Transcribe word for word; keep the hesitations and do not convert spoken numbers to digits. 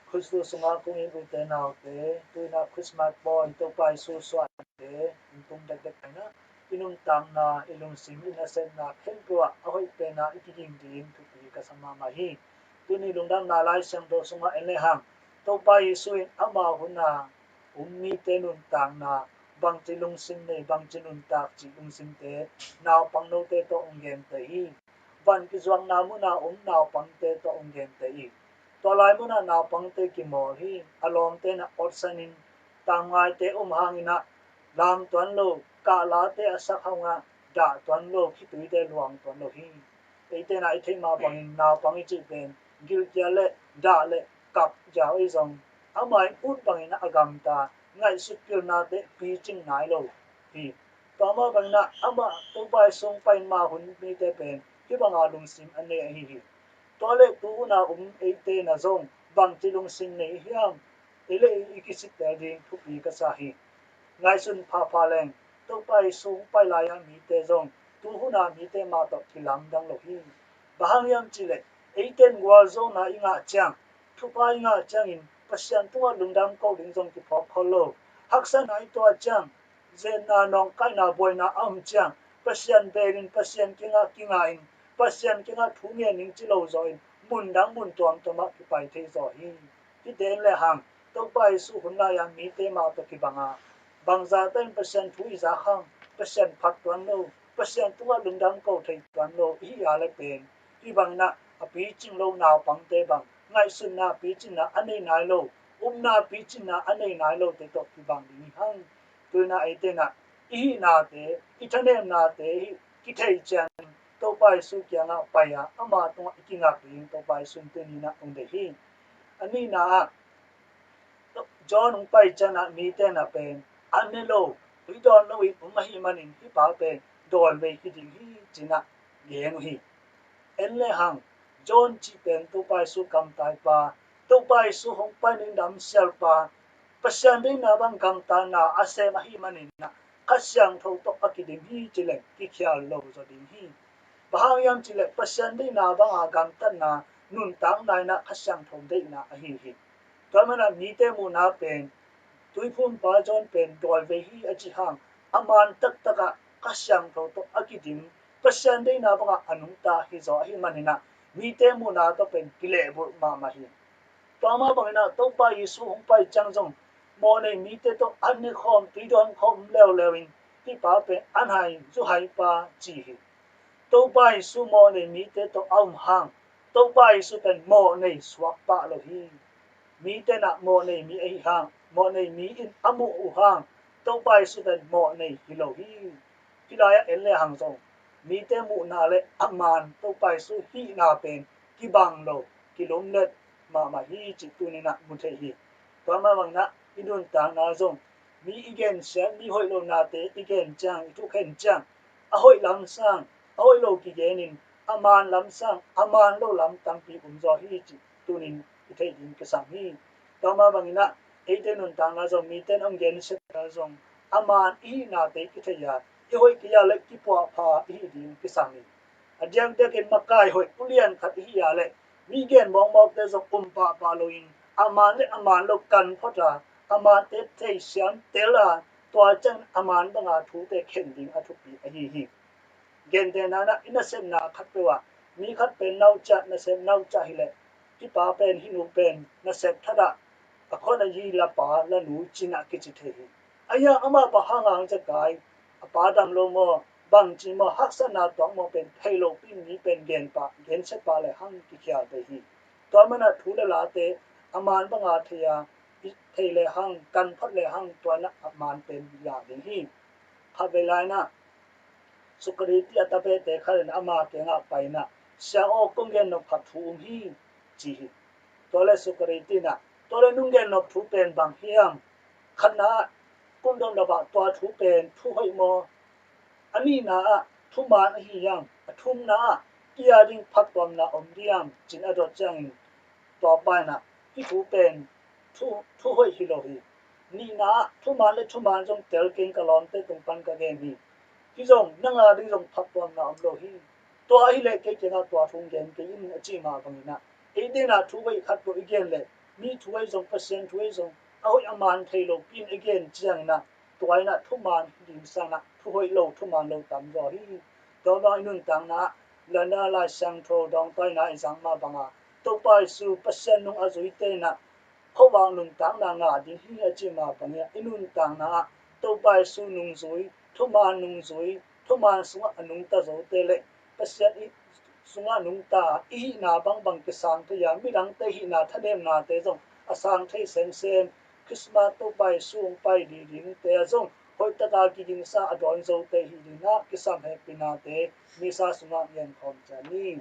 Khutsu sungah kong it ute naute, tu-in ah Christmas pawi Topa Jesu suahte in tung dekdek paina, i nuntakna, i lungsim, i nasepna khempeuh ah a hoih pen ah i kiging ding thupi ka sa mahmah hi. Tuni lungdamna Lai Siangtho sungah en lehang, Topa Jesu in ama hun a um mite nuntakna, bangci lungsim nei, bangci nuntak cih lungsimte naupang note tawh hong genteh hi. Van kizuakna mun a um naupangte tawh hong genteh hi. Tua lai mun a naupangte kimawl hi. A lawmte in ah otsanin, tamngaite um hangin ah lam tuan lo, kahlate a sak hangin ah dah tuan lo, khituite luang tuan lo hi. Eite in ah i theih mah bangin naupang i cih pen gilkial le dah le kap ziau ahi zong, ama in ut bangin ah a gamta, ngaihsut pilnate picing nai lo hi. Tua mah bangin ah amah Topa Jesu hong pai ma hun mite pen hih banga lungsim a nei ahi hi. Tua leh tu hun a um eite in ah zong bangci lungsim nei hiam? Ei le ei i kisittel ding thupi ka sa hi. Ngaihsun phapha leng, Topa Jesu hong pai lai-a mite zong tu hun a mite mah tawh kilamdang lo hi. Bang hang hiam cih leh eite in gualzawhna i ngah ciang, thupha i ngah ciangin Pasian tungah lungdam koh ding zong kiphawk khol lo. Haksatna i tuah ciang, zetna, nawngkaina, buaina a om ciang, Pasian belin, Pasian kiangah kingahin, Pasian kiangah thu ngen ning ci lo zawin mun dang mun tuamtuam ah kipai thei zaw hi. Hihte en lehang, Topa Jesu hun lai-a mite mah tawh kibang a, bangzah ta in Pasian thu i zak hang Pasian phat tuan lo, Pasian tungah lungdam ko thei tuan lo i hih a leh pen, hih bangin ah a picing lo naupangte bang, ngaihsutna picingna a nei nai lo, upna picingna a nei nai lote tawh kibang ding hi hang. Tu-in ah eite in ah i hihnate, i thanemnate hih kithei ciangin Topa Jesu kiangah pai a, ama tungah i kingak ding Topa Jesu in tuni-in ah hong deih hi. A nihna ah, John hong pai ciangin ah mite in ah pen an ne lo, tui dawn loin um ahih manin hih pa pen dawivei hi ding hi, ci-in ah gen uh hi. En lehang, John cih pen Topa Jesu kamtaipa, Topa Jesu hong pai-in damsialpa, Pasian deihna bang gamtatna a sem ahih manin ah Kha Siangtho tawh a kidim hi ci leng kikhial lo zaw ding hi. Bang hang hiam cih leh Pasian deihna banga gamtatna, nuntakna in ah Kha Siangtho deihna ahi hi. Tua manin ah mite muhna pen, Tuiphumpa John pen dawivei hi a cih hang, a maan taktak ah Kha Siangtho tawh a kidim, Pasian deihna bangah a nungta hi zaw ahih manin ah mite muhna tawh pen kilehbulh mahmah hi. Tua mah bangin ah Topa Jesu hong pai ciang zong mawhnei mite tawh an ne khawm, tui dawn khawm leuleu in hih pa pen an hai, zu haipa ci hi. Topa Jesu mawhnei mite tawh a um hang, Topa Jesu pen mawhnei suak pah lo hi. Mite in ah mawhnei mi ahi hang, mawhnei mi in a muh uh hang, Topa Jesu pen mawhnei hi lo hi. Hih lai-ah en lehang zong mite muhna le a maan Topa Jesu hihna pen kibang lo, kilumlet mahmah hi cih tuni-in ah mu thei hi. Tua mah bangin ah i nuntakna zong mi i gensiat, mi hoih lohnate i gen ciang, i thukhen ciang, a hoih lam sang a hoih lo kigenin, a maan lam sang a maan lo lam tampi um zaw hi cih tuni-in i theih ding kisam hi. Tua mah bangin ah eite nuntakna zong mite in hong gensiat zong a maan i hihnate kithei a, i hoih kei a leh kipuahpha i hih ding kisam hi. A diakdiakin makai hoih ulian khat i hih a leh mi gen mawkmawkte zong um pahpah loin, a maan le a maan lo kan phot a, a maante thei siam tel a, tua ciang a maan banga thute khen ding a thupi ahi hi. Gentehna in ah i nasepna khatpeuh ah mi khat pen nauciah, nasep nauciah hi leh hih pa pen, hih nu pen nasep that ah a khuan a yi la pa la nu ci-in ah kici thei hi. Ahi hang amah bang hang hang zekai, a pa dam lo maw, bangci maw, haksatna tuak maw pen thei lopi mi pen gen pah, gensia pah lehang kikhial thei hi. Tua manin ah thu le late a maan banga thei a, i thei lehang, kan phot lehang tua in ah a maan pen zang ding hi. Khatvei lai-in ah Socrates a tapehte khat in ama kiangah pai-in ah, "Sia aw, kong gen nop khat thu um hi," ci hi. Tua leh Socrates in ah, "Tua leh nong gen nop thu pen bang hiam? Khatna ah, kum dong dap ah tua thu pen thu hoih maw? A nihna ah thuman ahi hiam? A thumna ah kei a ding phattuamna om diam?" ci-in a dot ciangin, tua pa in ah, "Hih thu pen thu, thu hoih hi lo hi. Nihna ah thuman le thuman zong tel keng, ka lawmte tung pan ka gen hi. Hih zong nang a ding zong phattuamna om lo hi. Tua ahih leh kei kiangah tua thu gen kei in," a cih mah bangin ah, eite in ah thu hoih khat tawh i gen leh Mi thu ei zong, Pasian thu ei zong a hoih a man thei lo pi in i gen ciangin ah, tua in ah thuman ding sang ah thuhoih lo, thuman lo tam zaw hi. Tua bang i nuntakna ah, Lana Lai Siangtho dawngtaina i zang mah banga, Topa Jesu Pasian nung a zuite in ah khuavak nuntakna ngah ding hi a ci mah bangin ah, i nuntakna ah Topa Jesu nungzui, thuman nungzui, thuman sungah a nungta zote le Pasian i sungah nungta i hihna bangbang kisang thei a, midangte hihna thanemnate zong a sang thei semsem, Christmas Topa Jesu hong pai ding dingte ah zong hoihtaka kigingsa a dawn zote hih dingin ah kisam hehpihnate Misa sungah ngen khawm ciat ni.